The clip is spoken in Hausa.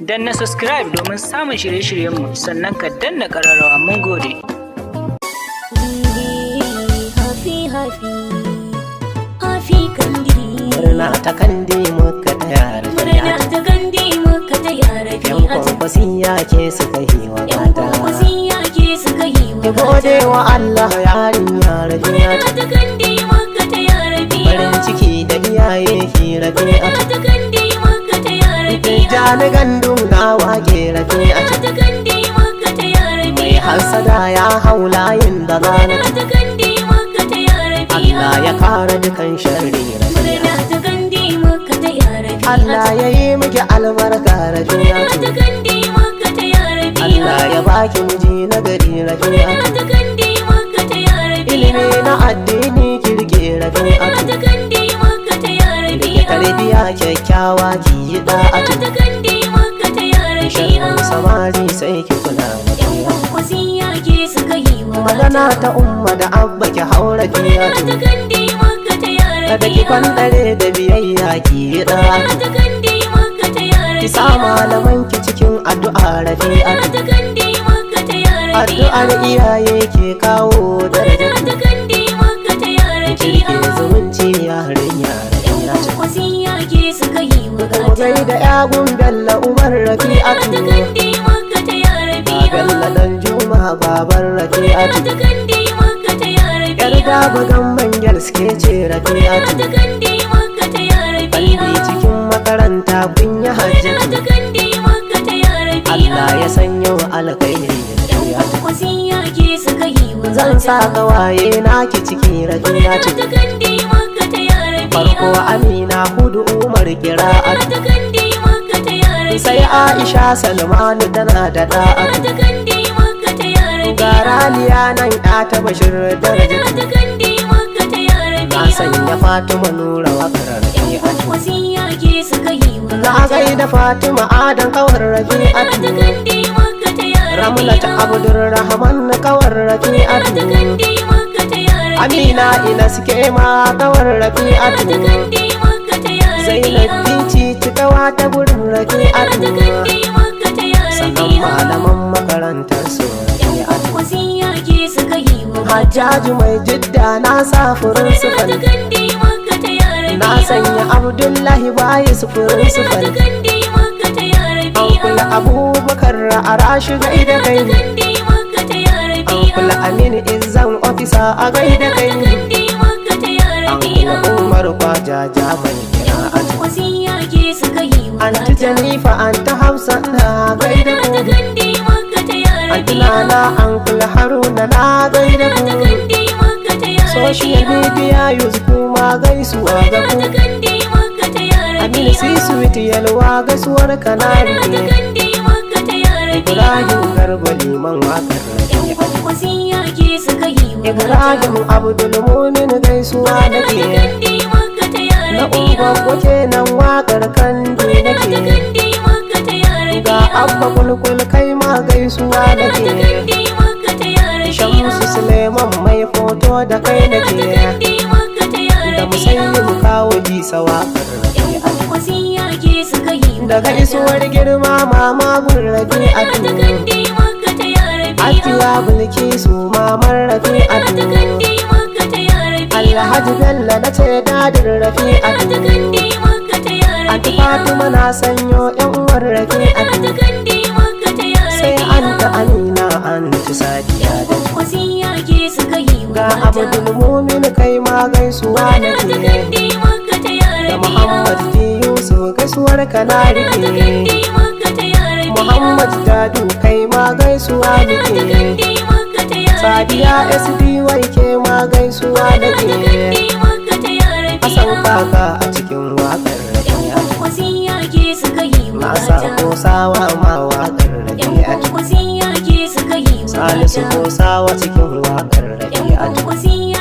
Danna subscribe domin samun shirye-shiryenmu, sannan ka danna ƙararrawa. Mun gode. Happy, happy, happy Kandi. Murna ta Kandi muka taya. Murna Rafi'atu. Ta Kandi muka ta yara. Yan Kwankwasiya ke suka yi wa Yan gata. Kwankwasiya ke suka yi wa Ki gode wa Allah, yarinya Murna Rafi'atu. ta Kandi muka ta yara. Farin ciki da iyaye ki, Murna Rafi'atu. ta Kandi muka ta yara. Tijjani Gandu na wake, Murna Rafi'atu. ta Kandi muka ta yara. Mai hasada ya hau layin da Murna zanatu. ta Kandi muka ta yara. Allah ya kara dukan sharri, Murna Rafi'atu. ta Kandi muka ta yara. Allah ya yi miki albarka, Murna Rafi'atu. ta Kandi muka ta yara. Allah ya baki miji na gari, Murna Rafi'atu. ta Kandi muka ta yara. Ilimi na addini kirke, Murna Rafi'atu. ta Kandi muka ta yara. Rike tarbiya kyakkyawa, ki yi Murna da'atu. ta Kandi muka ta yara. Sharrin samari sai ki kula, Yan Rafi'atu. Kwankwasiya ke suka yi wa Magana ta Umma da Abba ki haura, Murna ta Rafi'atu. Kandi muka ta yara. Kada ki kwantare da biyayya, ki yi Murna da'atu. ta Kandi muka ta yara. Ki sa malaman ki cikin addu'a, Murna Rafi'atu. ta Kandi muka ta yara. Addu'ar iyaye ke kawo Murna darajatu. ta Kandi muka ta yara. Ki rike zumunci, yarinya Yan Rafi'atu. Kwankwasiya ke suka yi wa Mu gaida yagun Bello Umar, Murna ta Rafi'atu. Kandi muka ta yara. Ba Bello dan Juma, baban Murna Rafi'atu. ta Kandi muka ta yara. Yar gaba gamban gyal suke ce, Murna Rafi'atu. ta Kandi muka ta yara. Balli cikin makaranta kun yi Murna ta hajjatu. Kandi muka ta yara. Allah ya sanyo alkhairi, Yan Rafi'atu. Kwankwasiya ke suka yi wa Zan sa kawaye naki ciki, Murna Rafi'atu. ta Kandi muka ta yara. Farko Amina Hudu Umar Murna kira'atu. ta Kandi muka ta yara. Sai Aisha Salmanu tana da Murna da'atu. ta Kandi muka ta yara. Ga Raliya nan ya ta Bashir Murna darajatu. ta Kandi muka ta yara. Na sanya Fatima Nura wakar, Yan Rafi'atu. Kwankwasiya ke suka yi wa Na gaida Fatima Adan kawar, Murna ta Rafi'atu. Kandi muka ta yara. Ramla ta Abdurrahman kawar, Murna ta Rafi'atu. Kandi muka ta yara. Amina ina suke ma kawar, Murna ta Rafi'atu. Kandi muka ta yara. Zainab Bici cikawa ta gurin, Murna ta Rafi'atu. Kandi muka ta yara. Sannan malaman makarantar su, Yan Rafi'atu. Kwankwasiya ke suka yi wa Hajjaji mai Jidda na sa furin Murna ta sufal. Kandi muka ta yara. Na sanya Abdullahi bayi su furin Murna ta sufal. Kandi muka ta yara. An kula Abubakar a rashi gaida kai. Kandi muka ta yara. An kula Aminu Izzan ofisa a gaida kai. Kandi muka ta yara. An kula Umar Kwajaja mai Yan kira'atu. Kwankwasiya ke suka yi wa Anti Janifa, Anti Hafsa na gaida Murna ta ku. Kandi muka ta yara. Anti Nana, Uncle Haruna na gaida Murna ta ku. Kandi muka ta yara. Social media use kuma gaisuwa ga Murna ku. ta Kandi muka ta yara. Aminu Sisuwiti Yalwa, gaisuwar Murna ta kanari. Kandi muka ta yara. Ibrahim Garba Liman wakar, Yan Rafi'atu. Kwankwasiya ke suka yi wa Ibrahim Abdulmumin gaisuwa Murna ta nake. Kandi muka ta yara. Na Ungwaggo kenan, wakar Kandi Murna ta nake. Kandi muka ta yara. Ga Abba Kulkul, kai ma gaisuwa Murna ta nake. Kandi muka ta yara. Shamsu Suleiman mai foto da kai Murna ta nake. Kandi muka ta yara. Da Musayyibu kawo jisa wakar, Yan Rafi'atu. Kwankwasiya ke suka yi wa Daga isuwar girma mama gun, Murna ta Rafi'atu. Kandi muka ta yara. Atiya Bilkisu mamar, Murna ta Rafi'atu. Kandi muka ta yara. Alhaji Bello na ce dadin, Murna ta Rafi'atu. Kandi muka ta yara. Anti Fatima na sanyo yan uwar, Murna ta Rafi'atu. Kandi muka ta yara. Sai Anta Amina, Anti Sadiya Yan da Kwankwasiya ke suka yi wa ga Abdul Mumin, kai ma gaisuwa Murna ta nake. Kandi muka ta yara. Da Muhammad T Yusuf gaisuwar ka na Murna ta rike. Kandi muka ta yara. Muhammad Dadu, kai ma gaisuwa Murna ta nake. Kandi muka ta yara. Sadiya SDY, ke ma gaisuwa Murna ta nake. Kandi muka ta yara. Hassan Kaka a cikin wakar, Yan Rafi'atu. Kwankwasiya ke suka yi wa Na sa Kosawa ma wakar, Yan Rafi'atu. Kwankwasiya ke suka yi wa Salisu Kosawa cikin wakar, Yan Rafi'atu. Kwankwasiya